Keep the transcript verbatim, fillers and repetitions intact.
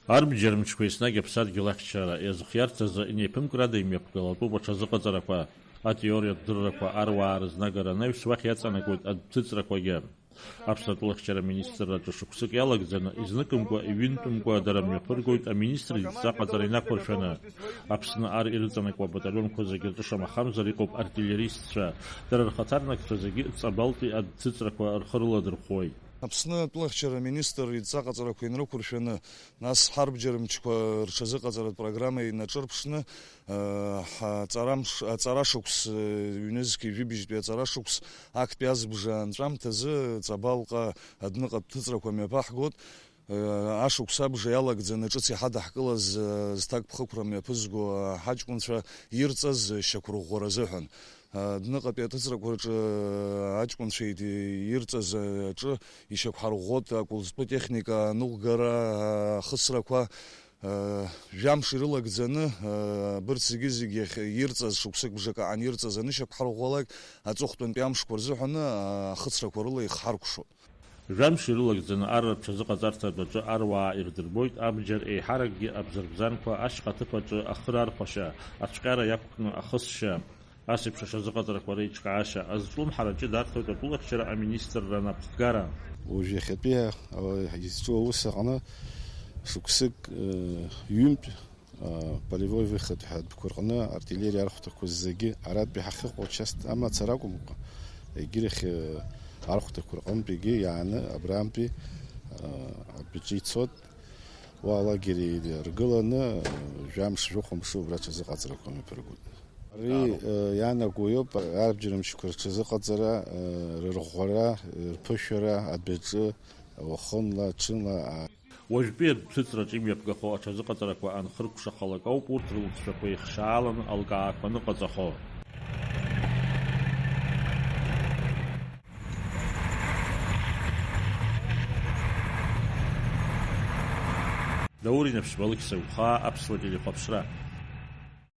Арбџьар мчқәа еснагь аԥсадгьыл ахьчара иазхиарц азы инеиԥымкрада имҩаԥгалатәуп аҽазыҟаҵарақәа, атеориатә дыррақәа, аруаа рызнагара анаҩс уахь иаҵанакуеит адәҭыҵрақәагьы. Аԥсны атәылахьчара аминистрраҿы шықәсык иалагӡаны, изныкымкәа, иҩынтәымкәа дара мҩаԥыргоит аминистр идҵа ҟаҵара инақәыршәаны. Аԥсны ар ирыҵанакуа абаталионқәа зегьы рҿы шамахамзар иҟоуп артиллеристцәа. Дара рхаҭарнакцәа зегьы Ҵабалтәи адәҭыҵрақәа рхы рыладырхәуеит. Аԥсны атәылахьчара аминистр идҵа ҟаҵарақәа инрықәыршәаны, нас ҳарбџьар мчқәа рҽазыҟаҵаратә программа инаҿырԥшны, э, ҳаҵарамш-, аҵарашықәс, э, ҩнызқьи жәибжьтәи аҵарашықәс актәи азбжа анҵәамҭазы Ҵабалҟа адәныҟа адәҭыҵрақәа мҩаԥаҳгоит. Э, ашықәс абжа иалагӡаны ҿыц иҳадаҳкылаз, э, зҭакԥхықәра мҩаԥызго аҳаҷкәынцәа ирҵаз шьақәырӷәӷәара азыҳәан. Адәныҟатәи аҭыҵрақәа рҿы аҷкәынцәа ирҵаз аҿы ишьақәҳарӷәӷәоит акәылзтәы техника аныҟәгара ахысрақәа, жәамш ирылагӡаны, абырҭ зегьы-зегь иахь ирҵаз, шықәсык бжак аан ирҵаз анышьақәҳарӷәӷәалак, аҵыхәтәантәи амшқәа рзыҳәаны ахысрақәа рыла ихҳаркәшоит. Жәамш ирылагӡаны ар рҽазыҟаҵарҭатә аҿы аруаа ирдырбоит абџьар еиҳаракгьы абзарбзанқәа ашьха аҭыԥ аҿы ахы рархәашьа, ацәҟьара иақәкны ахысшьа. Ас еиԥш аҽазыҟаҵарақәа реиҿкаашьа азҿлымҳара ҷыда арҭоит атәылахьчара аминистрра анапхгара. Уажә иахьатәи, а, изҿу аус аҟны шықәсык, э, ҩынтә, а, полевой выход ҳәа адәқәа рҟны артиллериа архәҭақәа зегьы, арантәи ҳахьыҟоу часть амацара акәымкәа, егьырахь, э, архәҭақәа рҟынтәигьы иааны абрантәи, а, адәаҿы ицоит. Уа алагер иргыланы, э, жәамш, жәохә мшы убра аҽазыҟаҵарақәа мҩаԥыргоит. Ари, э, иаанаго иоуп, арбџьар мчқәа рҽазыҟаҵара, э, рырӷәӷәара, рԥышәара адәаҿы, уахынла, ҽынла, а. Уажәтәи адәҭыҵраҿ имҩаԥгахо аҽазыҟаҵарақәа анхыркәшахалак ауп урҭ рылҵшәақәа еихшааланы алкаақәа аныҟаҵахо. Даур Инаԥшьба, Алықьса Гәхаа, Аԥсуа телехәаԥшра.